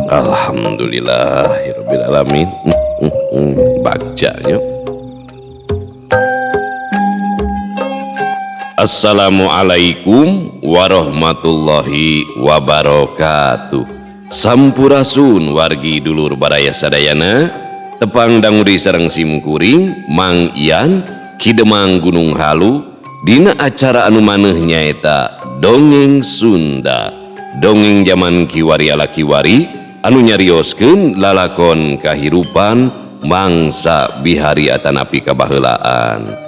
Alhamdulillahirabbil alamin. Bagjanya. Assalamualaikum warahmatullahi wabarakatuh. Sampurasun wargi dulur baraya sadayana, tepang dangudi sareng simkuring Mang Ian Kidemang Gunung Halu dina acara anu maneuh nyaeta Dongeng Sunda. Dongeng jaman kiwari ala kiwari anu nyarioskeun lalakon kahirupan mangsa bihari atanapi kabaheulaan.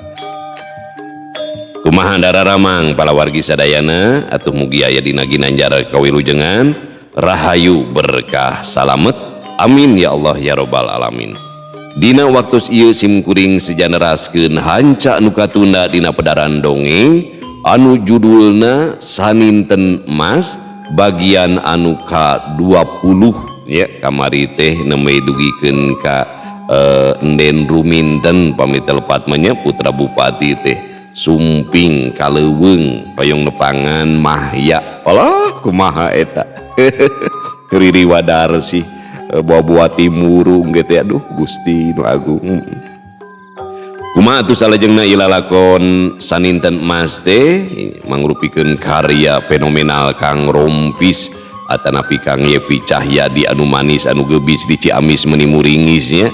Kumaha dararamang palawargi sadayana atuh mugi aya dina ginanjar kawilujengan rahayu berkah salamet amin ya Allah ya robbal alamin. Dina waktu ieu simkuring sejaneraskeun hanca nu katunda dina pedaran dongeng anu judulna Saninten Emas bagian anu ka-20 ya kamari teh nembe dugikeun ka Enden Ruminten pamit telepat mah nya putra bupati teh sumping kaleuweung hoyong nepangan mahya. Alah kumaha eta Riri Wadarsih buah-buah timurung gitu ya, aduh Gusti nu agung. Kumaha atuh salajengna ieu lalakon Saninten Emas teh mangrupikeun karya fenomenal Kang Rompis atanapi Kang Yepi Cahyadi anu manis anu gebis di Ciamis meuni muringis nya.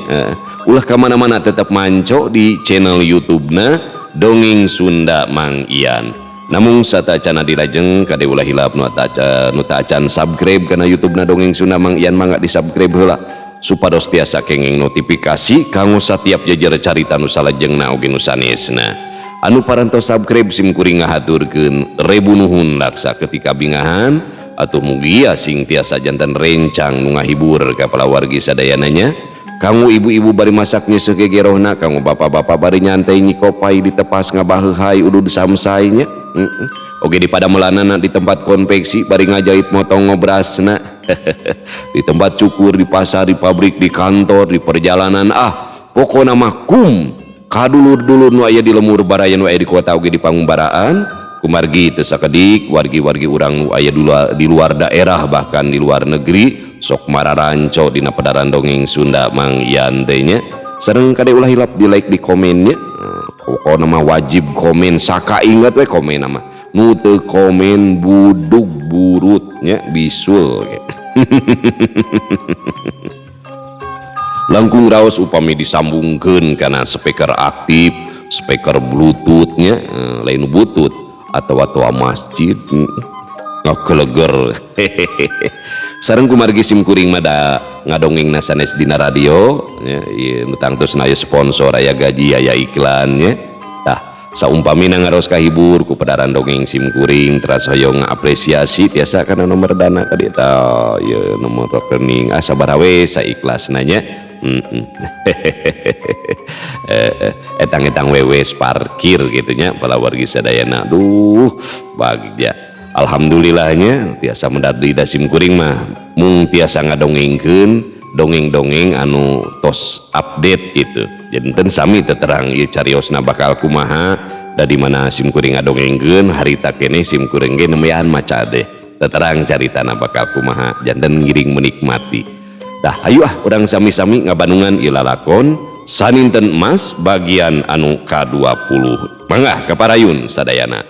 Ulah ka mana-mana tetep manco di channel YouTube-na Dongeng Sunda Mang Ian. Namun satacana dilajeng kade ulah hilap nu acan subscribe kana YouTube-na Dongeng Sunda Mang Ian mangga di-subscribe heula supados tiasa kenging notifikasi kanggo satiap jejer carita nu salajengna oge nu sanesna. Anu parantos subscribe sim kuring ngahaturkeun rebu nuhun laksa ketika bingahan atuh mugia sing tiasa janten rencang nu ngahibur ka palawargi sadayananya. Kanggo ibu-ibu bari masak nyeuseuk gegerohna, kanggo bapak-bapak bari nyantai nyikopai di tepas ngabaheuhai udud samsai nya. Oge di padamelanana di tempat konveksi bari ngajahit motong ngobrasna. Di tempat cukur, di pasar, di pabrik, di kantor, di perjalanan, ah pokona mah kum kadulur-dulur nu aya di lemur baraya nu aya di kota oge di pangumbaraan kumargi teu sakedik wargi-wargi urang nu aya di luar daerah bahkan di luar negeri sok mararanco dina pedaran dongeng Sunda Mang Ian teh nya. Sareng kade ulah hilap di like di komennya. Pokona mah wajib komen saka inget we komen mah nu teu komen budug burut nya bisul. Langkung raos upami disambungkeun kana speaker aktif, speaker bluetoothnya, lain butut atau atoa masjid ngakeleger. Sareng kumargi sim kuring mah da ngadongengna sanes dina radio nya, ieu nu tangtosna aya sponsor aya gaji aya iklan nya. Tah saumpamina ngaros kahibur ku pedaran dongeng sim kuring teras hoyong ngapresiasi tiasa kana nomor dana ka dieu tah ieu nomor rekening ah sabaraha we saikhlasna nya. Etang-etang wewes parkir gitu nya palawargi sadayana. Duh bagja alhamdulillahnya tiasa mendar di dasim kuring mah mung tiasa ngadongengkeun dongeng-dongeng anu tos update gitu. Janten sami teterang ieu cariosna bakal kumaha da di mana sim kuring ngadongengkeun harita keneh sim kuring ge nembean maca deh teterang caritana bakal kumaha janten ngiring menikmati. Tah ayo ah urang sami-sami ngabandungan ieu lalakon Saninten Emas bagian anu ka-20. Mangga kaparayun sadayana.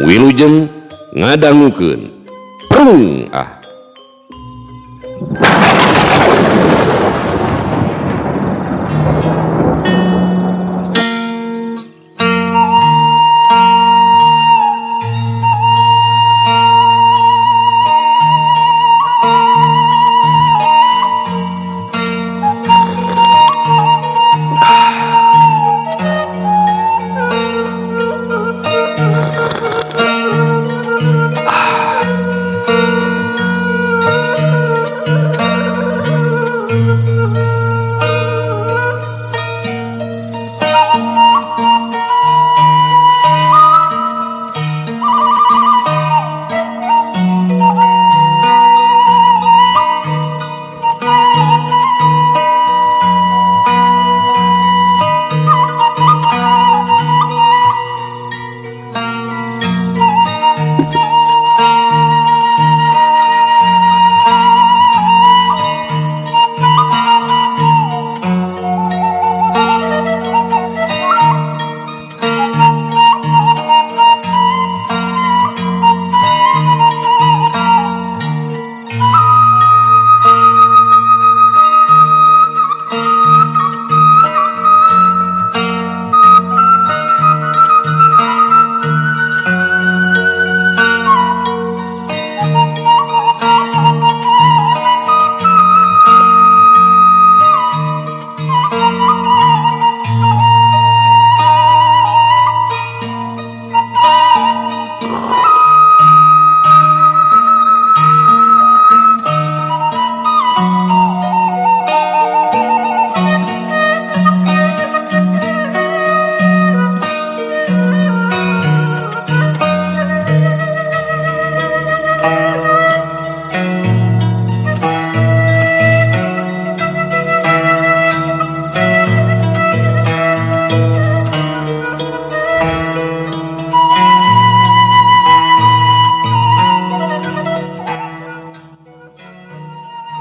Wilujeng ngadangukeun. Prung ah.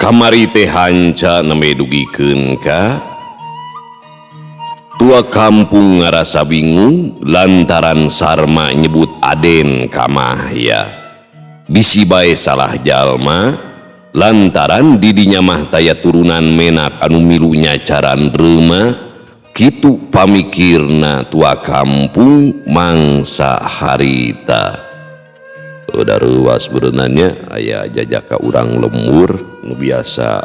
Kamari teh hanca nembe dugikeun ka tua kampung ngarasa bingung lantaran Sarma nyebut Aden ka Mahya. Bisi bae salah jalma lantaran didinya mah taya turunan menak anu milu nyacaran reuma kitu pamikirna tua kampung mangsa harita. Udah ruas berenannya aya jajaka urang lembur nu biasa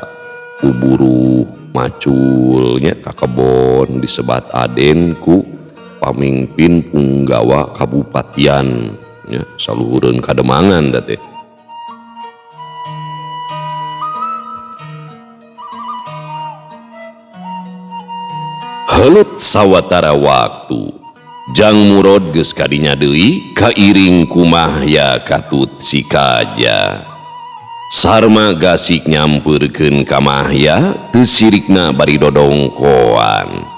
kuburu maculnya ka kebon disebat Aden ku pamimpin punggawa kabupatian nya saluhureun kademangan teh. Heuleut sawatara waktu Jang Murod geus kadinya deui kairing ku Mahya katut sikaja. Sarma gasik nyampeurkeun ka Mahya teu sirikna bari dodongkoan.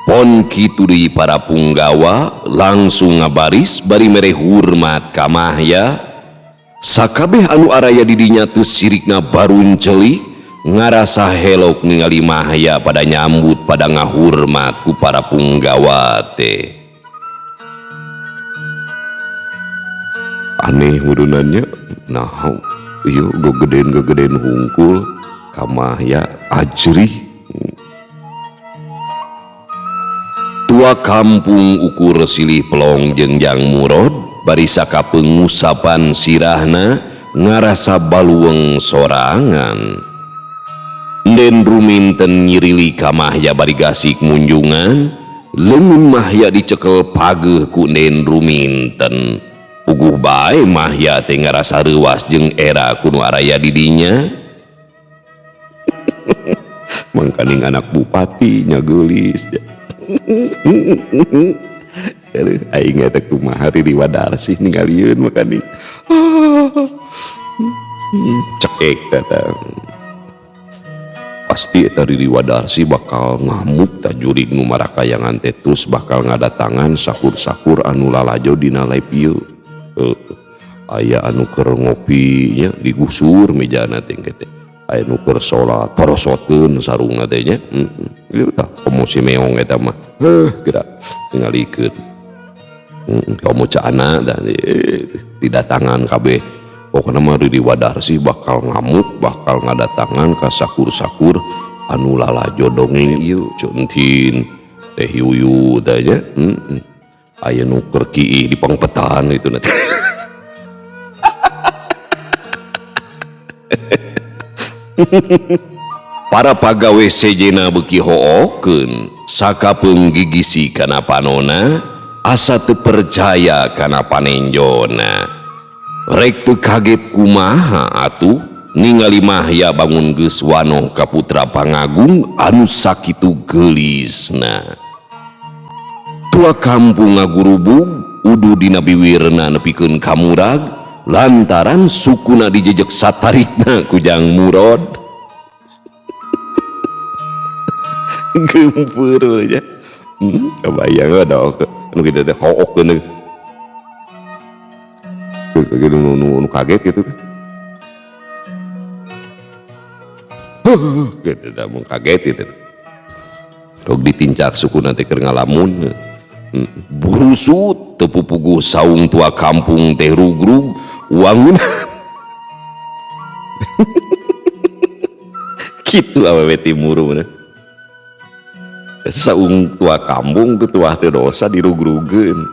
Pon kitu deui para punggawa langsung ngabaris bari mere hormat ka Mahya. Sakabeh anu araya di dinya teu sirikna baruncelik ngarasa helok ningali Mahya pada nyambut pada ngahurmat ku para punggawa teh. Aneh urunannya nah ieu gogeden-gogeden hungkul ka Mahya ajrih. Tua kampung ukur silih pelong jeung Jang Murod bari sakapeung ngusapan sirahna ngarasa baluweung sorangan. Den ruminten nyirili ka Mahya bari gasik munjungan, leungeun Mahya dicekel pageuh ku Den ruminten. Puguh bae Mahya teh ngarasa reuwas jeung era ku nu araya di dinya. Mangkaning anak bupati nya geulis. Aing teh kumaha Riri Wadarsih ningalieun makaning. Cekek teh. Pasti eta Riri Wadarsih bakal ngamuk tah jurig nu marakayangan teh terus bakal ngadatangan sakur-sakur anu lalajo dina live ieu. Aya anu keur ngopi nya digusur mejana teh teh. Aya nu keur salat porosotkeun sarungna teh nya. Ieu tah komo si meong eta mah. Heuh geura tingalikeun. Komo caana tah didatangan kabeh. Pokona mah Riri Wadarsih bakal ngamuk, bakal ngadatangan ka sakur-sakur anu lalajo dongeng ieu Centin, Teh Yuyu teh nya. Aya nu keur kiih di pangpetan itu nanti. Para pagawe sejena beuki hookeun sakapeung gigisi kana panona asa teu percaya kana panenjona. Rek teu kaget kumaha atuh ningali Mahya bangun geus wanoh ka putra pangagung anu sakitu geulisna. Tua kampung ngagurubug udu dina biwirna nepikeun ka murag lantaran sukuna dijejek satarikna ku Jang Murod. Gempur aja. Kebayang dong anu kitu teh hookeun. Gitu nu kaget gitu. Gitu dah mun kaget gitu. Kok ditincak suku nanti keur ngalamun. Burusut teu pupuguh saung tua kampung teh rugrug wangun. Kitu awewe timur mah. Saung tua kampung teu tuah teu dosa dirugrugeun.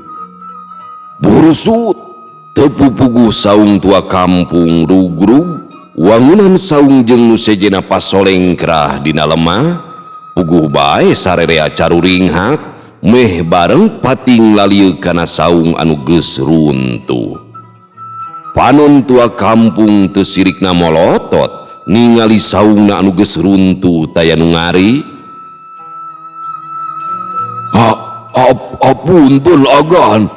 Burusut teu pupuguh saung tua kampung rugrug wangunan saung jeung nu sejena pasolengkrah dina lemah. Puguh bae sarerea caruringhak meh bareng pating lalieuk kana saung anu geus runtuh. Panon tua kampung teu sirikna molotot ningali saungna anu geus runtuh taya nu ngari. Apunten agan,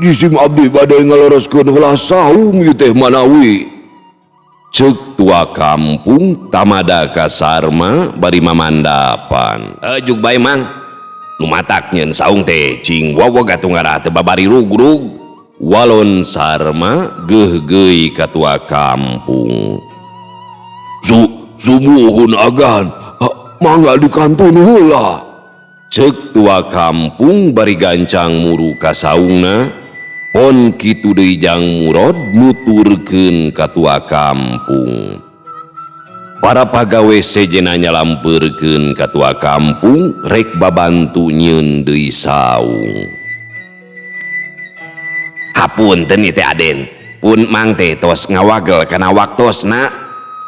jisim abdi bade ngalereskeun heula saung ieu teh manawi. Ceuk tua kampung tamada ka Sarma bari mamandapan. Juk bae mang. Nu matak nyeun saung teh cing wawog atuh ngarah teu babari rugrug. Walon Sarma geugeuy ka tua kampung. Sumuhun agan, mangga dikantun heula. Ceuk tua kampung bari gancang muru ka saungna, pon kitu deui Jang Murod nuturkeun ka tua kampung. Para pagawe sejena nyalampeurkeun ka tua kampung rek babantu nyieun deui saung. Hapunten ieu teh Aden, pun mang teh tos ngawagel kana waktosna.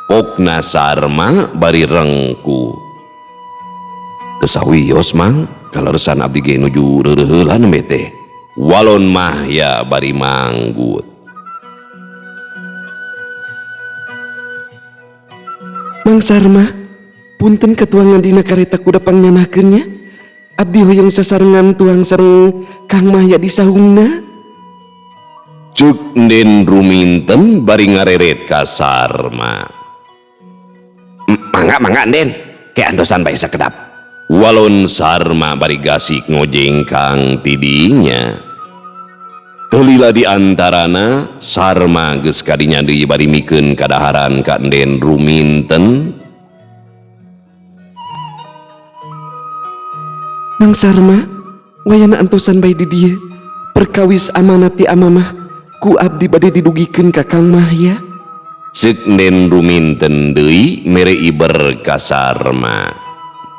Pokna Sarma bari rengku. Teu sawios mang, kaleresan abdi ge nuju reureuh heula nembe teh. Walon Mahya bari manggut. Mang Sarma, punten katuangan dina kareta kuda pangnyanahkeun nya. Abdi hoyong sasarengan tuang sareng Kang Mahya di saungna. Cuk Nden Ruminten bari ngareret ka Sarma. Mangga mangga Nden, ke antosan bae sakedap. Walon Sarma bari gasik ngojengkang tidinya. Telila di antarana Sarma geus kadinya deui bari mikeun kadaharan ka Nden Ruminten. Mang Sarma, wayana antosan bae di dieu. Perkawis amanat ti amamah ku abdi bade didugikeun ka Kang Mahya. Ceuk Nden Ruminten deui mere iber ka Sarma.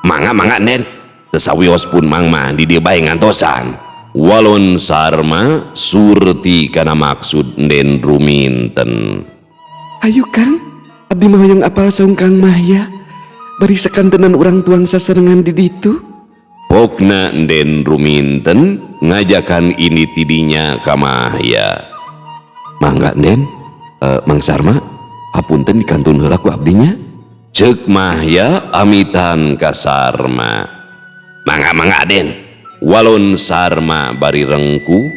Mangga mangga Nden, teu sawios pun mang mah di dieu bae ngantosan. Walon Sarma surti kana maksud Nden Ruminten. Ayo Kang, abdi mah hoyong apal saung Kang Mahya. Bari sakantenan urang tuang sasarengan di ditu. Pokna Nden Ruminten ngajakan ini tidinya ka Mahya. Mangga Nden, Mang Sarma, hapunten dikantun heula ku abdinya. Ceuk Mahya amitan ka Sarma. Mangga mangga Den. Walon Sarma bari rengku.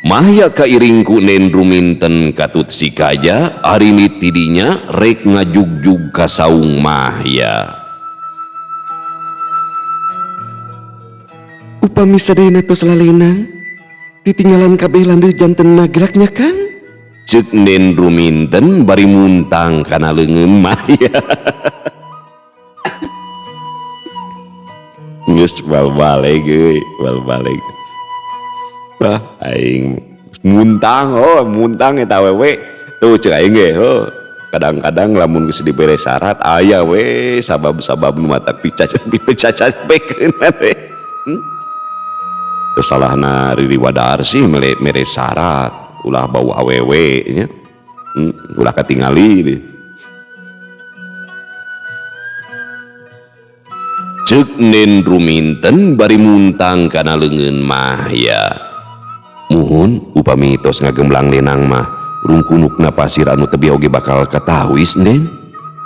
Mahya kairing ku Nden Ruminten katut sikaja arini tidinya rek ngajugjug ka saung Mahya. Upami sadayana tos lalenang, titinggalan kabeh landeuh janten nagraknya Kang. Ceuk Nden Ruminten bari muntang kana leungeun Mahya. Geus bal-baleg euy, bal-baleg. Wah, aing muntang, oh muntang eta awewe. Tuh ceuk aing ge, oh. Kadang-kadang lamun geus dibere syarat aya we sabab-sabab nu matak picacapekeun teh. Teu salahna Riri Wadarsi mere syarat ulah bau awewe nya. Ulah katingali deh. Ceuk Nden Ruminten bari muntang kana leungeun Mahya. Muhun upami tos ngagemblang lenang mah rungkunukna pasir anu tebih oge bakal katawis Nden.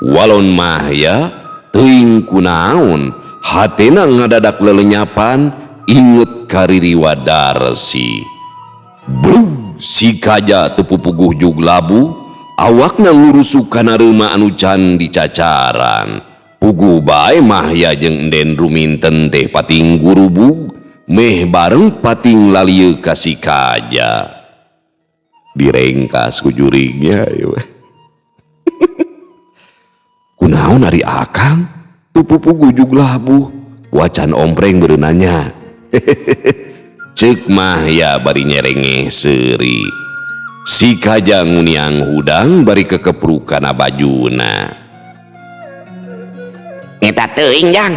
Walon Mahya teuing kunaon hatena ngadadak lelenyapan inget ka Riri Wadarsi. Brug si kaja teu pupuguh jug labu awakna ngurusuk kana reuma anu can dicacaran. Puguh bae Mahya jeung Nden Ruminten teh pating gurubug meh bareng pating lalieu ka si kaja. Direngkas ku juringnya ieu. Kunaon ari akang teu pupuguh jug labuh wacan ompreng beureunanya. Ceuk Mahya bari nyerengeh seuri. Si kaja nguniang hudang bari kekepruk kana bajuna. Eta teuing Jang,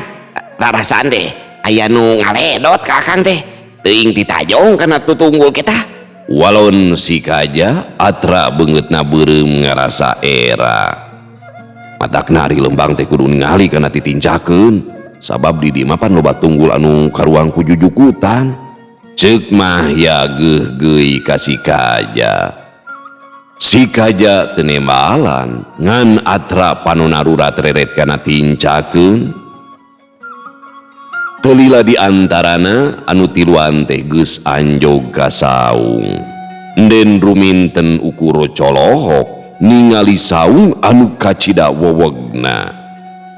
rarasaan teh aya nu ngaledot ka akang teh. Teuing ditajong kana tutunggul kita. Walon si kaja atra beungeutna beureum ngarasa era. Matakna ari lembang teh kudu ningali kana titincakeun. Sabab di dieu mah pan loba tunggul anu karuang ku jujukutan. Ceuk Mahya geuh-geuy ka si kaja. Si kaja teu nembalan ngan atra panona rurat reret kana tincakeun. Telila di antarana anu tiluan teh geus anjog ka saung. Nden Ruminten ukur colohok ningali saung anu kacida wewegna.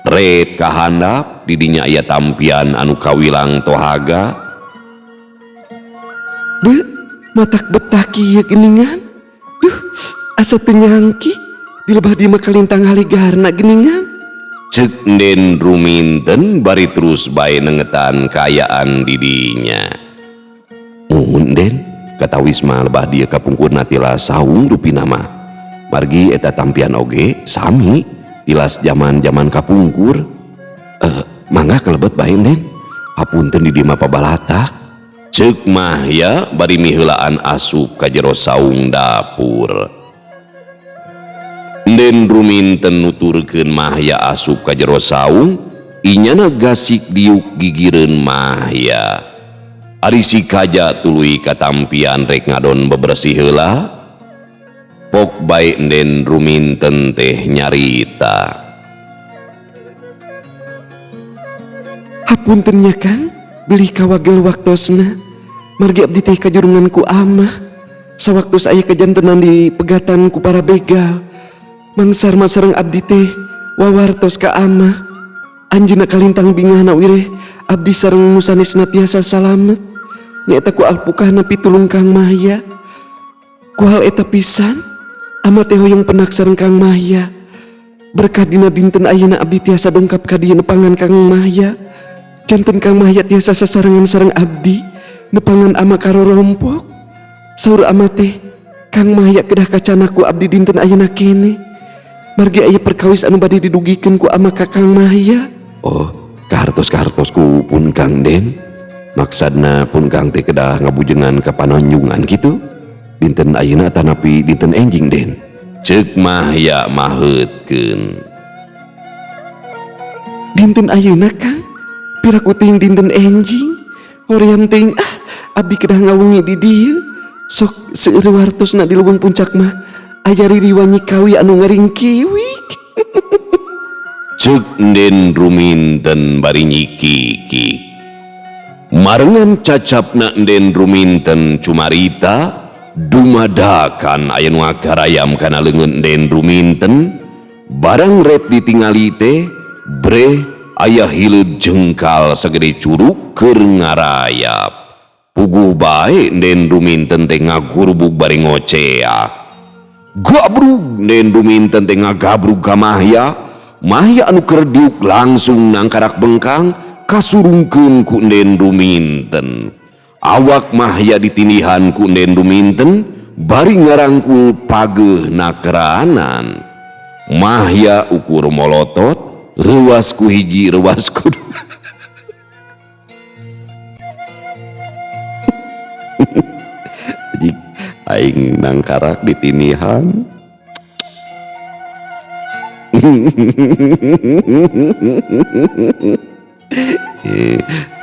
Ret kahandap didinya aya tampian anu kawilang tohaga. Be, matak betah kieu geuningan. Duh, asa teu nyangki di lebah di mah kalintang haligarna geuningan. Cek Nden Ruminten bari terus bae nengetan kaayaan di dinya. Muhun Den, katawis mah lebah dieu kapungkurna tilas saung rupina mah. Margi eta tampian oge sami tilas jaman-jaman kapungkur. Mangga kalebet bae Den. Hapunten di dieu mah pabalatak. Ceuk Mahya bari miheulaan asup ka jero saung dapur. Nden Ruminten nuturkeun Mahya asup ka jero saung, inyana gasik diuk gigireun Mahya. Ari si Kaja tuluy katampian rek ngadon bebersih heula. Pok bae Nden Ruminten teh nyarita. Hapunten nya Kang, bilih kawagel waktosna. Margi abdi teh kajurungan ku amah. Sawaktu aya kajantenan di pegatan ku para begal. Mangsar sareng abdi teh wawartos ka amah. Anjeunna kalintang bingahna wireh abdi sareng nu sanesna tiasa salamet. Nyaeta ku alpukahna pitulung Kang Mahya. Ku hal eta pisan, ama teh hoyong penak sareng Kang Mahya. Berkah dina dinten ayeuna abdi tiasa dongkap ka dieu nepangan Kang Mahya. Janten Kang Mahya tiasa sasarengan sareng abdi nepangan ama karorompok. Saur ama teh Kang Mahya kedah kacana ku abdi dinten ayeuna kene. Margi aya perkawis anu bade didugikeun ku ama ka Kang Mahya. Oh, kahartos-kahartos ku pun Kang Den. Maksadna pun Kang teh kedah ngabujengan ka pananjungan kitu. Dinten ayeuna tanapi dinten enjing Den. Ceuk Mahya maheutkeun. Dinten ayeuna Kang, piraku teuing dinten enjing. Hoream teuing ah, abdi kedah ngawengi di dieu. Sok seueur wartosna di leuweung puncak mah aya ririwanyi kawi anu ngaringkiwik. Ceuk Nden Ruminten bari nyikiki. Marengan cacapna Nden Ruminten cumarita dumadakan aya nu ngagarayam kana leungeun Nden Ruminten. Barang ret ditingali teh breh aya hileud jengkal sagede curug keur ngarayap. Puguh bae Nden Ruminten teh ngagurubug bari ngoceak. Gabrug Nden Ruminten teh ngagabrug ka Mahya. Mahya anu keur diuk langsung nangkarak bengkang kasurungkeun ku Nden Ruminten. Awak Mahya ditindihan ku Nden Ruminten bari ngarangkul pageuh nakeranan. Mahya ukur molotot reuas ku hiji reuas ku dua. Aing nangkarak ditinihan.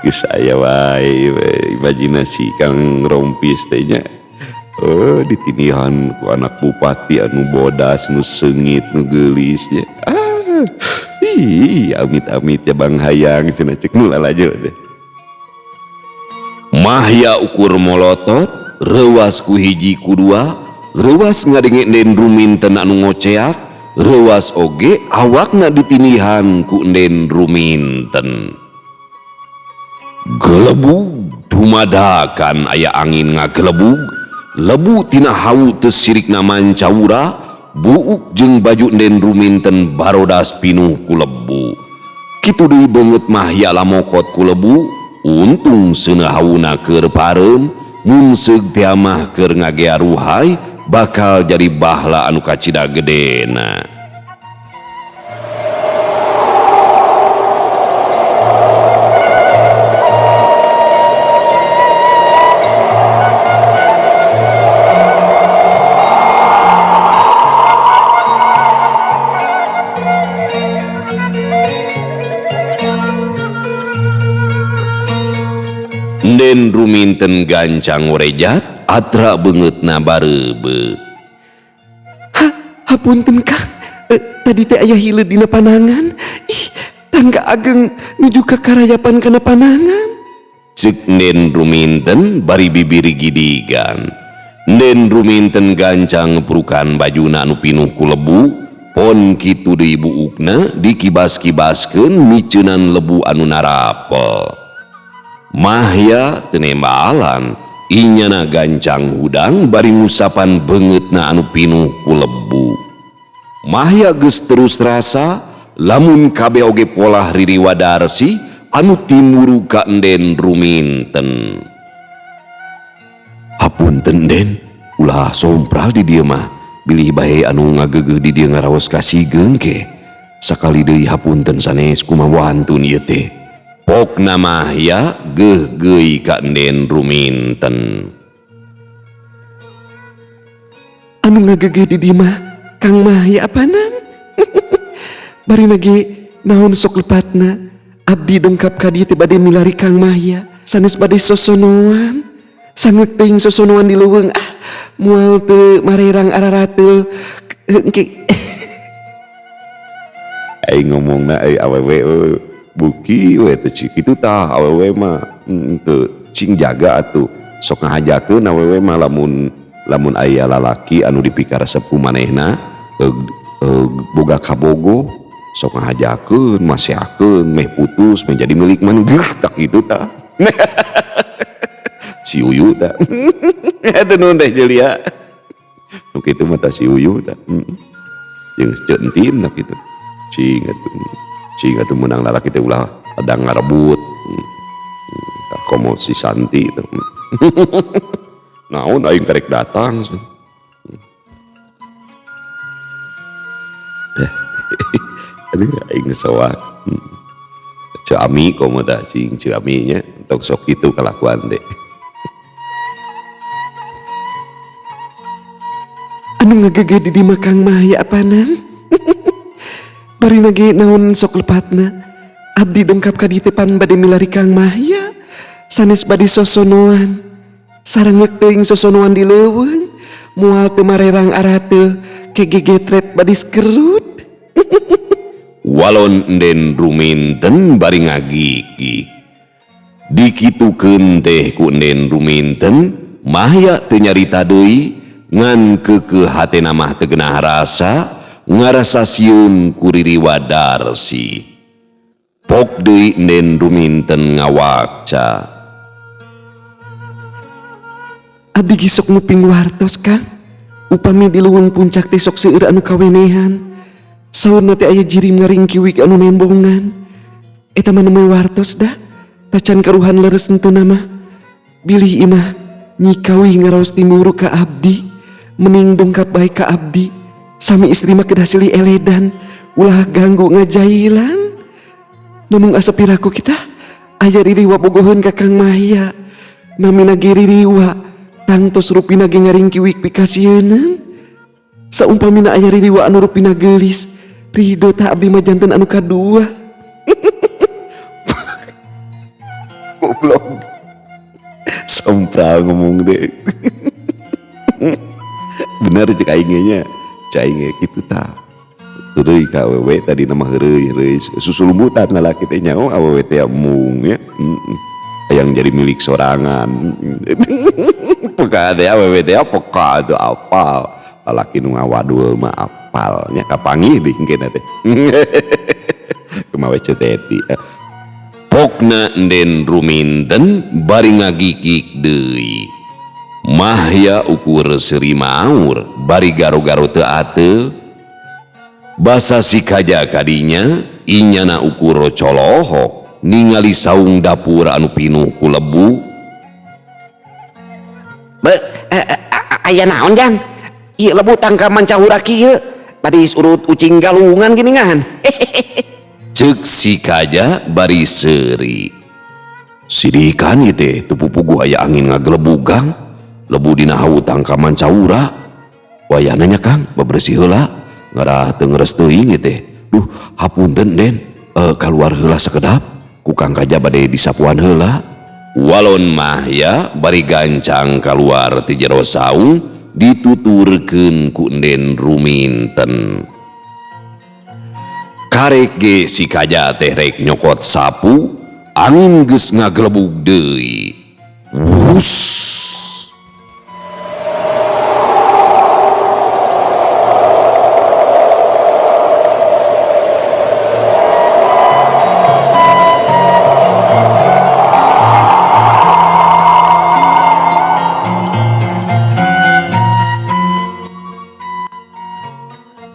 Geus aya wae imajinasi Kang Rompis teh nya. Oh, ditinihan ku anak bupati anu bodas, nu seungit, nu geulis nya. Ah, ih, amit-amit ya Bang Hayang cenah ceuk nu lalajo teh. Mahya ukur molotot, reuas ku hiji ku dua, reuas ngadenge Nden Ruminten anu ngoceak, reuas oge awakna ditinihan ku Nden Ruminten. Gelebug dumadakan aya angin ngagelebug, lebu tina hawu teu sirikna mancawura, buuk jeung baju Nden Ruminten barodas pinuh ku lebu. Kitu deui beungeut Mahya lamokot ku lebu, untung seuneu hawuna keur pareum, mun seug teh mah keur ngagea ruhai bakal jadi bahla anu kacida gedena. Nden Ruminten gancang ngorejat atra beungeutna bareubeuh. Ha, hapunten Kang, tadi teh aya hileud dina panangan. Ih, tangga ageng nuju ka karayapan kana panangan. Ceuk Nden Ruminten bari bibiri gidigan. Nden Ruminten gancang ngepurukan bajuna anu pinuh ku lebu, pon kitu deui buukna dikibas-kibaskeun miceunan lebu anu narapel. Mahya teu nembalan, inyana gancang hudang bari ngusapan beungeutna anu pinuh ku lebu. Mahya geus terus rasa Lamun kabeh oge polah Ririwa Darsi anu timuru ka Enden Ruminten. Hapunten Den, ulah sompral di dieu mah. Bilih bae anu ngagegeuh di dieu ngaraos ka sigeung ke. Sakali deui hapunten sanes kumaha wantun ieu teh. Pokna mah ya geuh-geuy ka Enden Ruminten. Anu ngagegeuh di dieu mah Kang Mahya apanan? Bari nage naon sok lepatna abdi dongkap ka dieu teh bade milari Kang Mahya sanes bade sosonoan sangeuk teuing sosonoan di leuweung ah moal teu marerang ararateul engke. Aing ngomongna euy awewe buki we teh cik kitu tah awewe mah teu cing jaga atuh sok ngahajakeun awewe mah lamun lamun aya lalaki anu dipikaresep ku manehna boga kabogo sok ngahajakeun masehakeun meh putus menjadi milik maneh geus tak kitu tah. Si Uyu tah. Eta nuhun teh Julia nu kitu mah tah si Uyu tah. Jeung Centin tah kitu cing atuh cing atuh meunang lalaki teh ulah ada ngarebut. Tah komo si Santi tah. Naon aing karek datang. Aduh aing sawak. Ceu Ami komo tah cing Ceu Ami nya tong sok kitu kalakuan teh. Anu ngagegeh di dieu mah Kang Mahya apanan? Bari nage naon sok lepatna abdi dongkap ka dieu teh pan bade milari Kang Mahya sanes bade sosonoan sarangeuk teuing sosonoan di leuweung moal teu marerang arateul kegegetret bade skerut. Walon Enden Ruminten bari ngagigih dikitukeun teh ku Enden Ruminten Mahya teu nyarita deui ngan keukeuh hatena mah teu genah rasa ngarasa sieun ku Ririwa Darsi. Pok deui Enden Ruminten ngawakca. Abdi ge sok nguping wartos Kang upami di leuweung puncak teh sok seueur anu kawenehan saurna teh aya jirim ngaringkiwik anu nembongan eta mah nemui wartos dah tacan karuhan leres henteu mah bilih imah nyikawi ngaraos timuru ka abdi mening dongkap bae ka abdi sami istri mah kedah silih eledan ulah ganggu ngajailan namung asa piraku kita aya ririwa bogoheun ka Kang Mahya namina ge ririwa tangtos rupina ge ngaringkiwik pikasieunan saumpamina aya ririwa anu rupina geulis ridho ta abdi mah janten anu kadua. Goblok sompral ngomong deh. Bener cek aing nya cek aing ge kitu tah heureuy ka awewe tadi nama heureuy heureuy susulumbutan lalaki teh nyaho awewe teh mung nya yang jadi milik sorangan. Peka teh awewe teh peka tuh apal lalaki nu ngawadul mah apal nya kapanggih deui engkena teh. Kumaha we Ceteti. Pokna Enden Ruminten bari ngagigik deui. Mahya ukur seuri maur bari garo-garo teu ateul. Basa si kaja kadinya inyana ukur colohok ningali saung dapur anu pinuh ku lebu. Be, aya naon Jang? Ieu lebu tangka mancahura kieu bade urut ucing galungan geuningan. Ceuk si kaja bari seuri. Sidikan ieu teh teu pupuguh aya angin ngagelebugang lebu dina hawu tangka mancahura. Wayahna nya Kang bebersih heula ngarah teu ngeres teuing ieu teh. Duh hapunten Den, kaluar heula sakedap ku Kang Kaja bade disapuan heula. Walon Mahya bari gancang kaluar ti jero saung dituturkeun ku Enden Ruminten. Karek ge si Kaja teh rek nyokot sapu angin geus ngagelebug deui. Wus.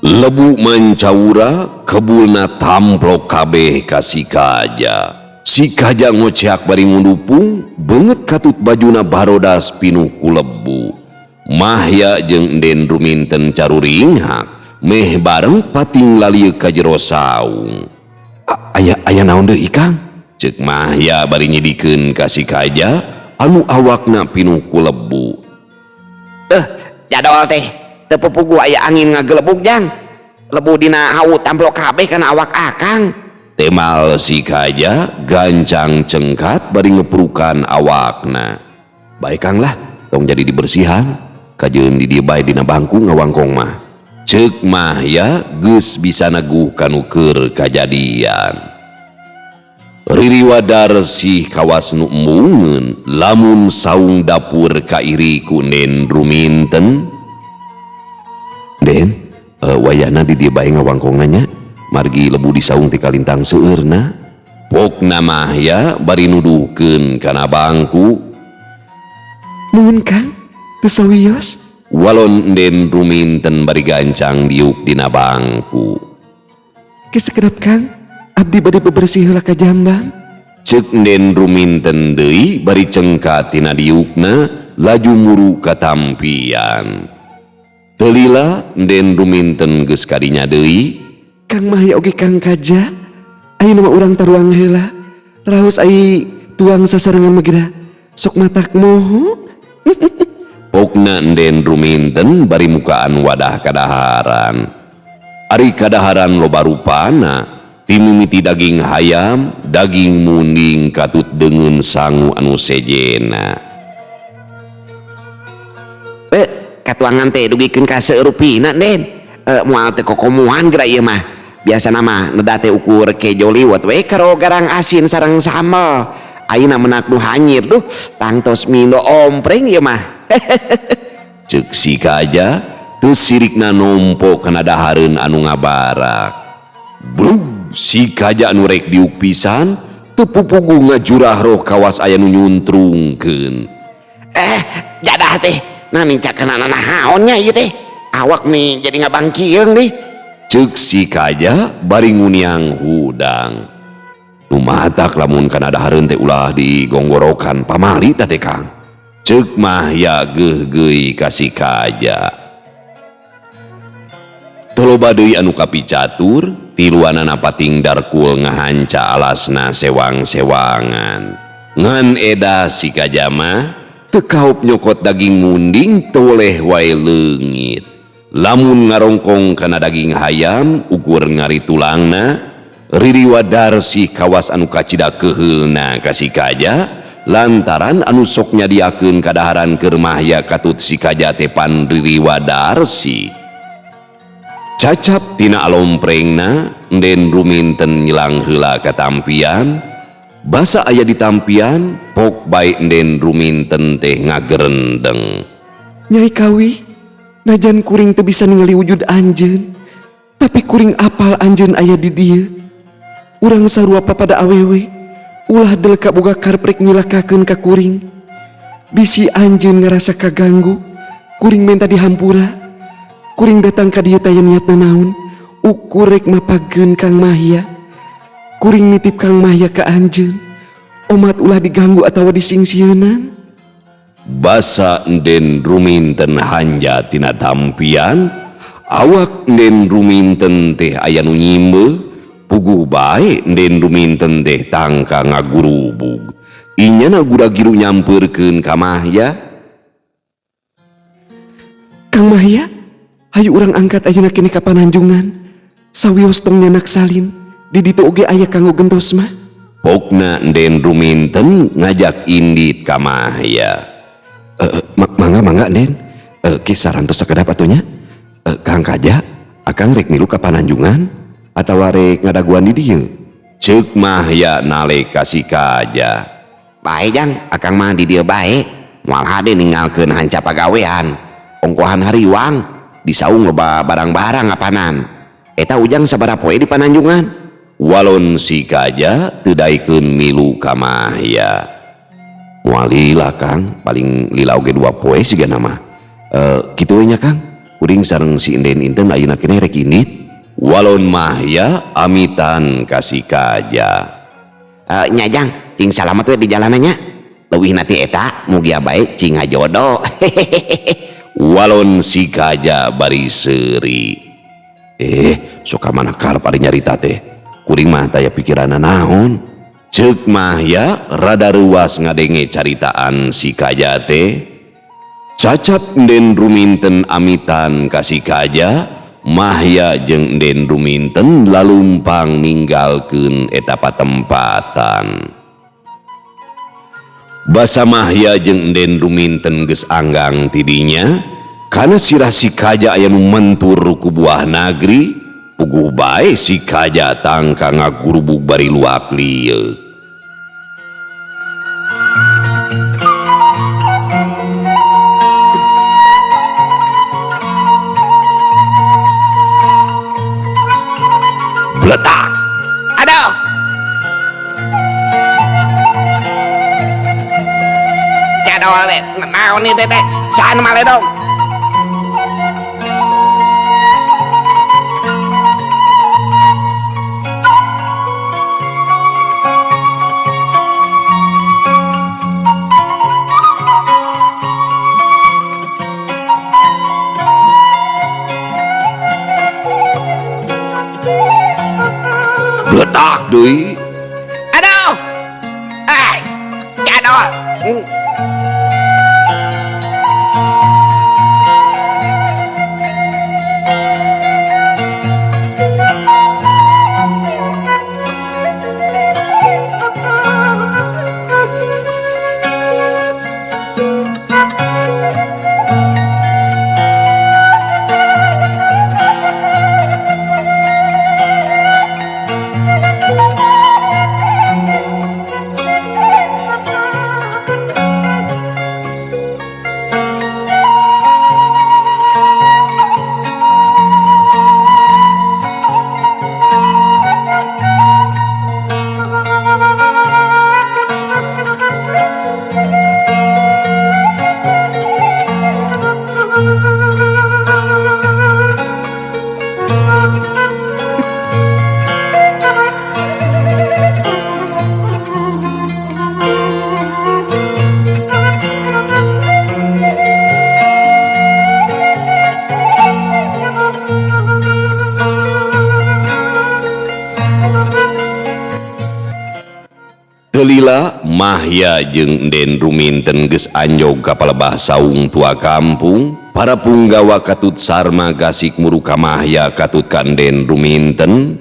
Lebu mancaura Kebulna tamplok kabeh ka si Kaja. Si Kaja ngoceak bari ngundupung, beungeut katut bajuna barodas pinuh ku lebu. Mahya jeung Enden Ruminten caruringhak, meh bareng pating lalieuk ka jero saung. Aya aya naon deui, Kang? Ceuk Mahya bari nyidikeun ka si Kaja anu awakna pinuh ku lebu. Eh, jadol teh teu pupugu aya angin ngagelebug, Jang. Lebu dina hawu tamplok kabeh kana awak akang. Temal si Kaja gancang cengkat bari ngeprukan awakna. Bae, Kang, lah, tong jadi dibersihan. Kajeun di dieu bae dina bangku ngawangkong mah. Ceuk Mahya geus bisa neguh kanu keur kajadian. Ririwa Darsih kawas nu embungeun lamun saung dapur kairi ku Nden Ruminten. Den, wayahna di dieu bae ngawangkongna nya, margi lebu di saung ti kalintang seueurna. Pokna Mahya bari nuduhkeun kana bangku. Nuhun, Kang, teu sawios. Walon Enden Ruminten bari gancang diuk dina bangku. Ke sakedap, Kang, abdi bade bebersih heula ka jamban. Ceuk Enden Ruminten deui bari cengkat tina diukna laju muru katampian. Teu lila Enden Ruminten geus kadinya deui. Kang Mahya oge Kang Kaja, ayeuna mah urang taruang heula. Raos ai tuang sasarengan mah geura sok matak moho. Pokna Enden Ruminten bari mukaan wadah kadaharan. Ari kadaharan loba rupana, ti mimiti daging hayam, daging munding katut deungeun sangu anu sejena. Eh, katuangan teh dugikeun ka seurupina, Den. Eh, moal teu kokomoan geura ieu mah. Biasana mah neda teh ukur kejo liwet we karo garang asin sareng sambel. Ayeuna menak nu hanyir, duh, tangtos mindo ompreng ieu mah. Ceuk si Kaja teu sirikna nompo kana dahareun anu ngabarak. Brug, si Kaja anu rek diuk pisan teu pupugu ngajurah roh kawas aya nu nyuntrungkeun. Eh, jadah teh. Nah, nincak kana naon nya ieu teh? Awak nih jadi ngabangkieung deh. Ceuk si Kaja bari nguniang hudang. Nu matak lamun kana dahareun teh ulah digonggorokan pamali tah teh, Kang. Ceuk Mahya geugeuy ka si Kaja. Teu loba deui anu kapicatur, tiluanana pating darkul ngahanca alasna sewang-sewangan. Ngan eda si Kaja mah teu kaop nyokot daging munding toleh wae leungit. Lamun ngarongkong kana daging hayam ukur ngari tulangna, ririwa Darsih kawas anu kacida keuheulna ka si Kaja lantaran anu sok nyadiakeun kadaharan keur Mahya katut si Kaja teh pan ririwa Darsih. Cacap tina alomprengna, Enden Ruminten nyelang heula katampian. Basa aya di tampian, pok bae Enden Ruminten teh ngagerendeng. Nyai Kawi, najan kuring teu bisa ningali wujud anjeun, tapi kuring apal anjeun aya di dieu. Urang sarua papada awewe, ulah delka boga karep rek nyilakakeun ka kuring. Bisi anjeun ngarasa kaganggu, kuring menta dihampura. Kuring datang ka dieu taya niat nanaon, ukur rek mapageun Kang Mahya. Kuring nitip Kang Mahya ka anjeun, omat ulah diganggu atawa disingsieunan. Basa Enden Ruminten hanja tina tampian, awak Enden Ruminten teh aya nu nyimbe, puguh bae Enden Ruminten teh tangka ngagurubug. Inyana gura-giru nyampeurkeun ka Mahya. Kang Mahya, hayu urang angkat ayeuna kene ka Pananjungan. Sawios tong nyanak salin, di ditu oge aya kanggo gentos mah. Pokna Enden Ruminten ngajak indit ka Mahya. Mangga mangga, Den. Ki sarantos sakedap atuh nya. Kang Kaja, akang rek milu ka Pananjungan atawa rek ngadaguan di dieu? Ceuk Mahya nalek ka si Kaja. Bae, Jang, akang mah di dieu bae. Moal hade ninggalkeun hanca pagawean. Ongkohan hariwang, di saung loba barang-barang apanan. Eta Ujang sabaraha poe di Pananjungan? Walon si Kaja teu daekeun milu ka Mahya. Moal lila, Kang, paling lila oge 2 poe sigana mah. Kitu we nya, Kang. Kuring sareng si Inden Inten ayeuna keneh rek indit. Walon Mahya amitan ka si Kaja. Nya Jang, cing salamet we di jalanannya. Leuwih na ti eta mugia bae cing ngajodo. Walon si Kaja bari seuri. Sok ka mana karep ari nyarita teh. Kuring mah taya pikiranna naon. Ceuk Mahya rada reuas ngadenge caritaan si Kaja teh. Cacap Enden Ruminten amitan ka si Kaja, Mahya jeung Enden Ruminten lalumpang ninggalkeun eta patempatan. Basa Mahya jeung Enden Ruminten geus anggang tidinya, kana sirah si Kaja aya nu mentur ku buah nagri, puguh bae si Kaja tangka ngagurubug bari luak lieuk. Bletak. Aduh. Jadol deh, naon nih teh teh? Saan maledog? Bletak deui. Aduh. Ai, jadol. Lila Mahya jeung Enden Ruminten geus anjog ka palebah saung tua kampung. Para punggawa katut sarma gasik muru ka Mahya katut ka Enden Ruminten.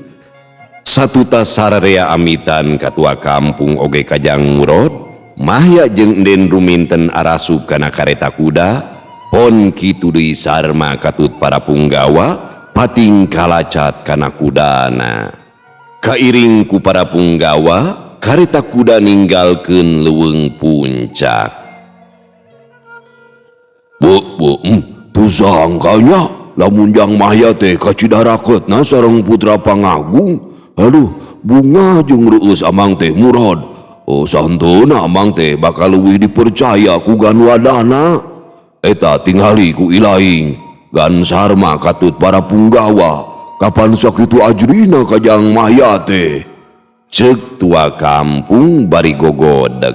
Satuta sararea amitan ka tua kampung oge kajang murod. Mahya jeung Enden Ruminten arasup kana kareta kuda. Pon kitu deui sarma katut para punggawa pating kalacat kana kudana. Kairing ku para punggawa kareta kuda ninggalkeun leuweung puncak. Bu, bu, tu sangkanya lamun jang Mahya teh kacidarakeutna sareng putra pangagung. Aduh, bunga jeung reueus amang teh murad. Oh, santeuna amang teh bakal leuwih dipercaya ku Ganwadana. Eta tingali ku ilaing. Gan sarma katut para punggawa. Kapan sakitu ajrina ka jang Mahya teh? Ceuk tua kampung bari gogodeg.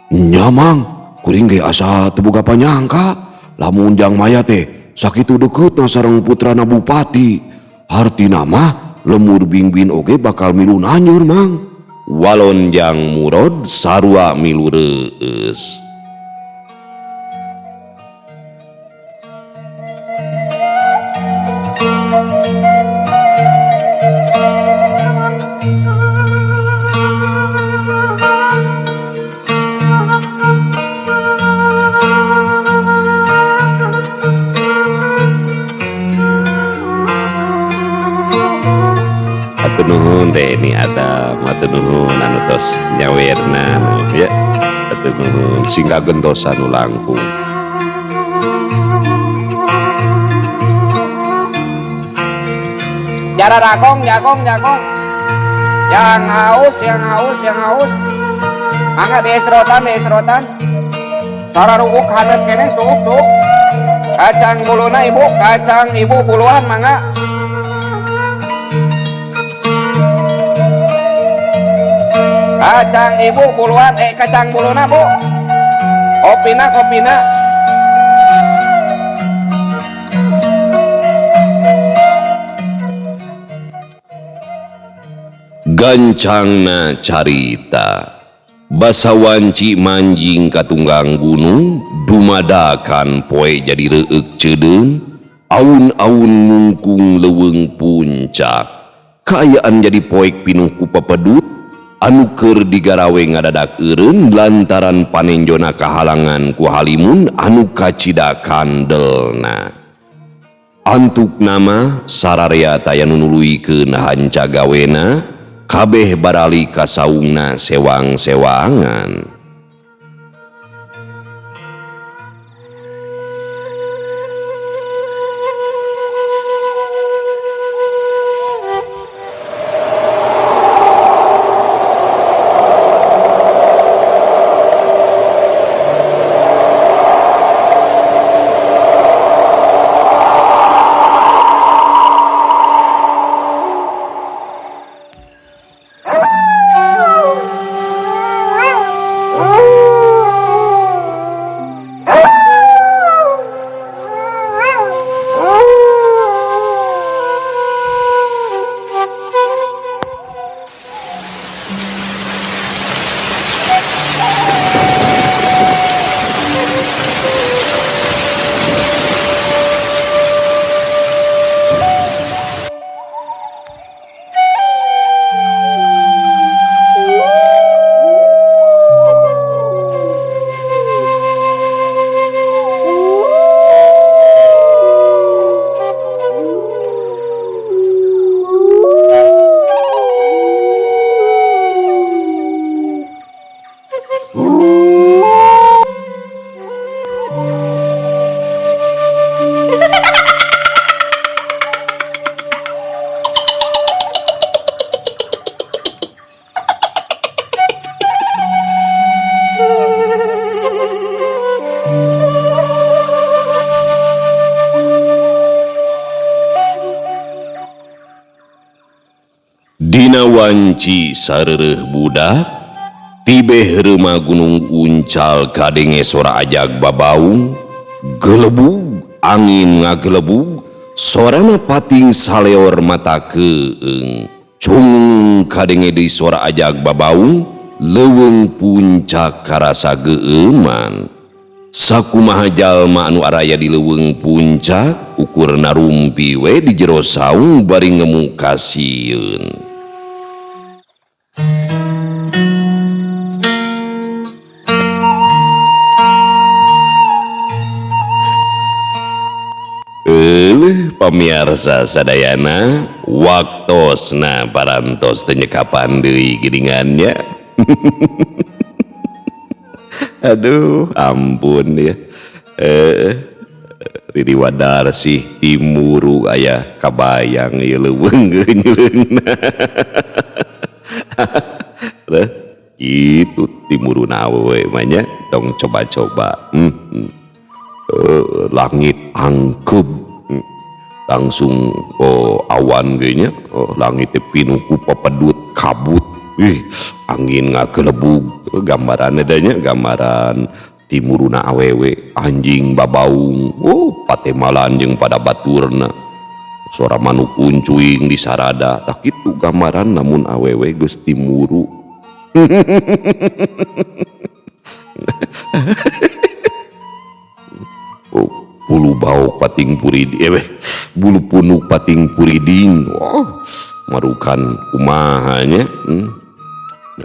Nya mang, kuring ge asa teu boga panyangka lamun jang Mahya teh sakitu dekeutna sareng putrana bupati. Hartina mah lemur bingbin oge bakal milu nanyur mang. Walon jang murod sarua milu reueus. Nuhun teh ini Adam, hatur nuhun anu tos nyawerna ya. Hatur nuhun sing kagentosan nu langkung. Jara ragong, jagong, jagong. Yang haus, yang haus, yang haus. Mangga diesrotan, diesrotan. Sora ruuk haneut keneh suuk, suuk. Kacang buluna ibu, kacang ibu buluan mangga. Kacang ibu buluan, kacang buluna bu. Kopina kopina. Gancangna carita basa wanci manjing ka tunggang gunung dumadakan poe jadi reueuk ceudeung aun-aun mungkung leuweung puncak kaayaan jadi poek pinuh ku pepedut anu keur digarawe ngadadak eureun lantaran panenjona kahalangan ku halimun anu kacida kandelna. Antuk nama sararea taya nu nuluykeun hanca gawena kabeh barali ka saungna sewang-sewangan. Dina wanci sareureun budak tibeh reuma gunung uncal kadenge sora ajag babaung gelebug angin ngagelebug sorana pating saleor mata keung cung kadenge deui sora ajag babaung leuweung puncak karasa geueuman. Sakumaha jalma anu araya di leuweung puncak ukur narumpi we di jero saung bari ngemu kasieun. Pamiarsa sadayana waktosna parantos teu nyekapan deui geuningannya. Aduh ampun ya. Riri Wadarsih timuru aya kabayang ieu leuweung geunyleungna. Leuh kitu timuruna we mah nya tong coba-coba. Langit angkeb langsung awan ge nya, langit teh pinuh ku pepedut kabut, ih angin ngagelebug, gambaran teh nya gambaran timuruna awewe anjing babaung, oh patemalan jeung pada baturna, suara manuk uncuing di sarada, tah kitu gambaran namun awewe geus timuru. Oh, bulu baok pating puriding, bulu punuk pating puriding, wah marukan kumaha nya.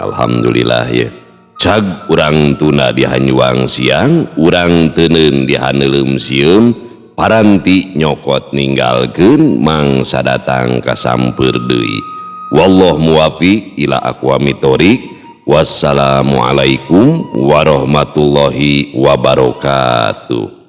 Alhamdulillah ya. Cag urang tuna di hanyuang siang, urang teuneun di haneuleum sieun, paranti nyokot ninggalkeun mangsa datang kasampeur deui. Wallahu muwafiq ila aqwamit thoriq. Wassalamualaikum warahmatullahi wabarakatuh.